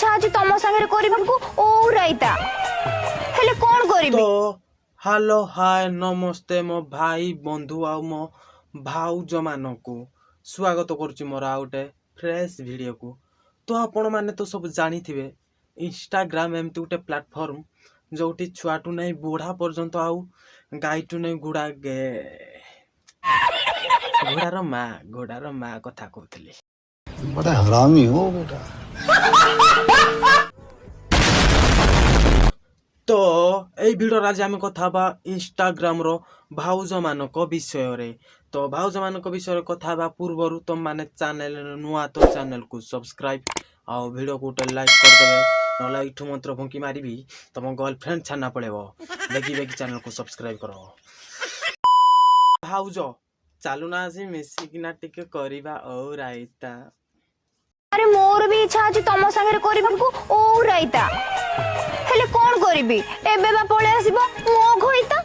ଇଚ୍ଛା ଅଛି ତମ ସାଙ୍ଗରେ କରିବାକୁ ଓଉ ରାଇତା, ହେଲେ କଣ କରିବି? ତ ହାଲୋ, ହାଏ, ନମସ୍ତେ ମୋ ଭାଇ, ବନ୍ଧୁ ଆଉ ମୋ ଭାଉଜମାନଙ୍କୁ ସ୍ୱାଗତ କରୁଛି ମୋର ଆଉ ଗୋଟେ ଫ୍ରେଶ୍ ଭିଡ଼ିଓକୁ। ତ ଆପଣମାନେ ତ ସବୁ ଜାଣିଥିବେ, ଇନଷ୍ଟାଗ୍ରାମ ଏମିତି ଗୋଟେ ପ୍ଲାଟଫର୍ମ ଯେଉଁଠି ଛୁଆଠୁ ନେଇ ବୁଢ଼ା ପର୍ଯ୍ୟନ୍ତ ଆଉ ଗାଈଠୁ ନେଇ ଘୋଡ଼ା, ଘୋଡ଼ାର ମା, ଘୋଡ଼ାର ମା କଥା କହୁଥିଲି। बड़ा हरामी हो बेटा। ତ ଏଇ ଭିଡ଼ିଓରେ ଆଜି ଆମେ କଥା ହେବା ଇନଷ୍ଟାଗ୍ରାମର ଭାଉଜମାନଙ୍କ ବିଷୟରେ। ତ ଭାଉଜମାନଙ୍କ ବିଷୟରେ କଥା ହେବା ପୂର୍ବରୁ ତମମାନେ ଚ୍ୟାନେଲ ନୂଆ ତ ଚ୍ୟାନେଲକୁ ସବସ୍କ୍ରାଇବ୍ ଆଉ ଭିଡ଼ିଓକୁ ଗୋଟେ ଲାଇକ୍ କରିଦେବେ, ନହେଲେ ଏଇଠୁ ମନ୍ତ୍ର ଫୁଙ୍କି ମାରିବି, ତମ ଗର୍ଲଫ୍ରେଣ୍ଡ ଛାନା ପଳେଇବ। ବେଗି ବେଗି ଚ୍ୟାନେଲକୁ ସବସ୍କ୍ରାଇବ୍ କର। ଭାଉଜ, ଚାଲୁନା ଆଜି ମିଶିକିନା ଟିକେ କରିବା ଓଉ ରାଇତା। ଆରେ, ମୋର ବି ଇଚ୍ଛା ଅଛି ତମ ସାଙ୍ଗରେ କରିବାକୁ ଓଉ ରାଇତା, ହେଲେ କଣ କରିବି? ଏବେ ବା ପଳେଇ ଆସିବ ମୋ ଘଇତା।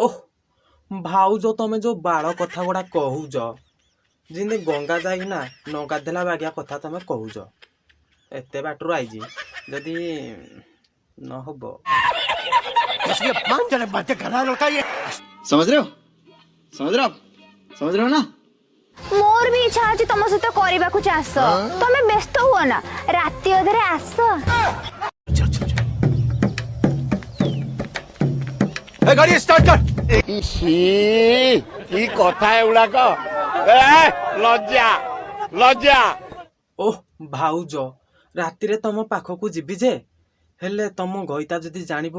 ଓହ ଭାଉଜ, ତମେ ଯୋଉ ବାଳ କଥା ଗୁଡ଼ା କହୁଛ, ଯେମିତି ଗଙ୍ଗା ଯାଇକିନା ନ ଗାଧେଇଲା ବାଗିଆ କଥା ତମେ କହୁଛ। ଏତେ ବାଟରୁ ଆଇଛି, ଯଦି ନ ହବ? समझ रहे हो? समझ रहे हो आप? समझ रहे हो ना? ମୋର ବି ଇଚ୍ଛା ଅଛି ତମ ସହିତ କରିବାକୁ ଚାଷ, ତମେ ବ୍ୟସ୍ତ ହୁଅ ନା, ରାତି ଅଧରେ ଆସ। गाड़ी स्टार्ट कर। କି କଥା ଏଗୁଡାକ, ଏ ଲଜ୍ଜା ଲଜ୍ଜା। ଓହ ଭାଉଜ, ରାତିରେ ତମ ପାଖକୁ ଯିବି ଯେ, ହେଲେ ତମ ଘଇତା ଯଦି ଜାଣିବ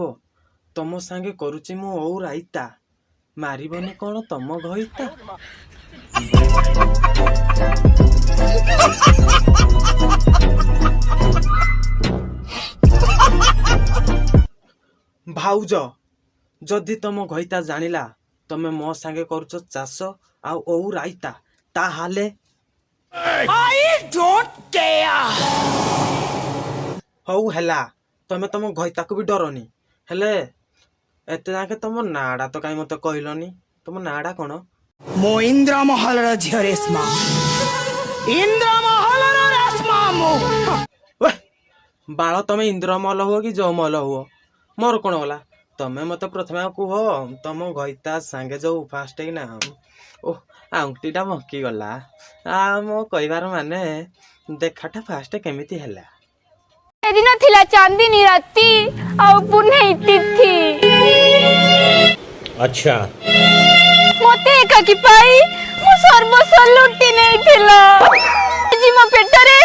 ତମ ସାଙ୍ଗେ କରୁଛି ମୁଁ ଓଉ ରାଇତା, ମାରିବନି କଣ ତମ ଘଇତା? ଭାଉଜ, ଯଦି ତମ ଘଇତା ଜାଣିଲା ତମେ ମୋ ସାଙ୍ଗେ କରୁଛ ଚାଷ ଆଉ ଓଉ ରାଇତା, ତାହେଲେ ହଉ ହେଲା, ତମେ ତମ ଘଇତାକୁ ବି ଡରନି। ହେଲେ ଏତେ ଯାକେ ତମ ନାଁଟା ତ କାହିଁ ମତେ କହିଲନି, ତମ ନାଁଟା କଣ? ମୁଁ ଇନ୍ଦ୍ରମହଲର ଝିଅ ରେଶ୍ମା, ଇନ୍ଦ୍ରମହଲର ରେଶ୍ମା ମୁଁ। ଓଏ ବାଳ, ତମେ ଇନ୍ଦ୍ରମହଲ ହୁଅ କି ଯୋଉ ମହଲ ହୁଅ, ମୋର କଣ ଗଲା? ତମେ ମତେ ପ୍ରଥମେ ଆଉ କୁହ, ତମ ଘଇତା ସାଙ୍ଗେ ଯୋଉ ଫାଷ୍ଟ କିନା, ଓହ ଆଙ୍ଗୁଠିଟା ବଙ୍କି ଗଲା, ଆଉ ମୋ କହିବାର ମାନେ ଦେଖାଟା ଫାଷ୍ଟ କେମିତି ହେଲା? ସେଦିନ ଥିଲା ଚାନ୍ଦିନୀ ରାତି ଆଉ ପୁନେଇ ତିଥି। ଆଚ୍ଛା। ମତେ ଏକାକି ପାଇ ମୋ ସର୍ବସ୍ୱ ଲୁଟି ନେଇଥିଲ। ଆଜି ମୋ ପେଟରେ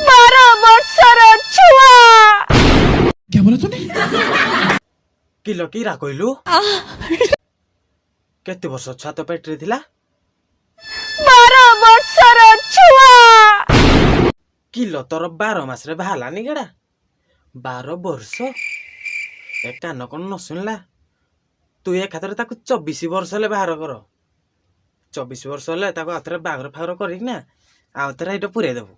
12 ବର୍ଷର ଛୁଆ। କିଲୋ, କିରା କହିଲୁ? କେତେ ବର୍ଷ ଛୁଆ ତୋ ପେଟରେ ଥିଲା? 12 ବର୍ଷର ଛୁଆ। କିଲୋ, ତୋର 12 ମାସରେ ବାହାରିଲାନି କେଡ଼ା 12 ବର୍ଷ? ଏ କାନ କଣ ନ ଶୁଣିଲା? ତୁ ଏକାଥରେ ତାକୁ 24 ବର୍ଷ ହେଲେ ବାହାର କର। 24 ବର୍ଷ ହେଲେ ତାକୁ ଆଉଥରେ ବାହାଘର ଫାଘର କରିକିନା ଆଉ ଥରେ ଏଇଟା ପୁରେଇ ଦେବୁ।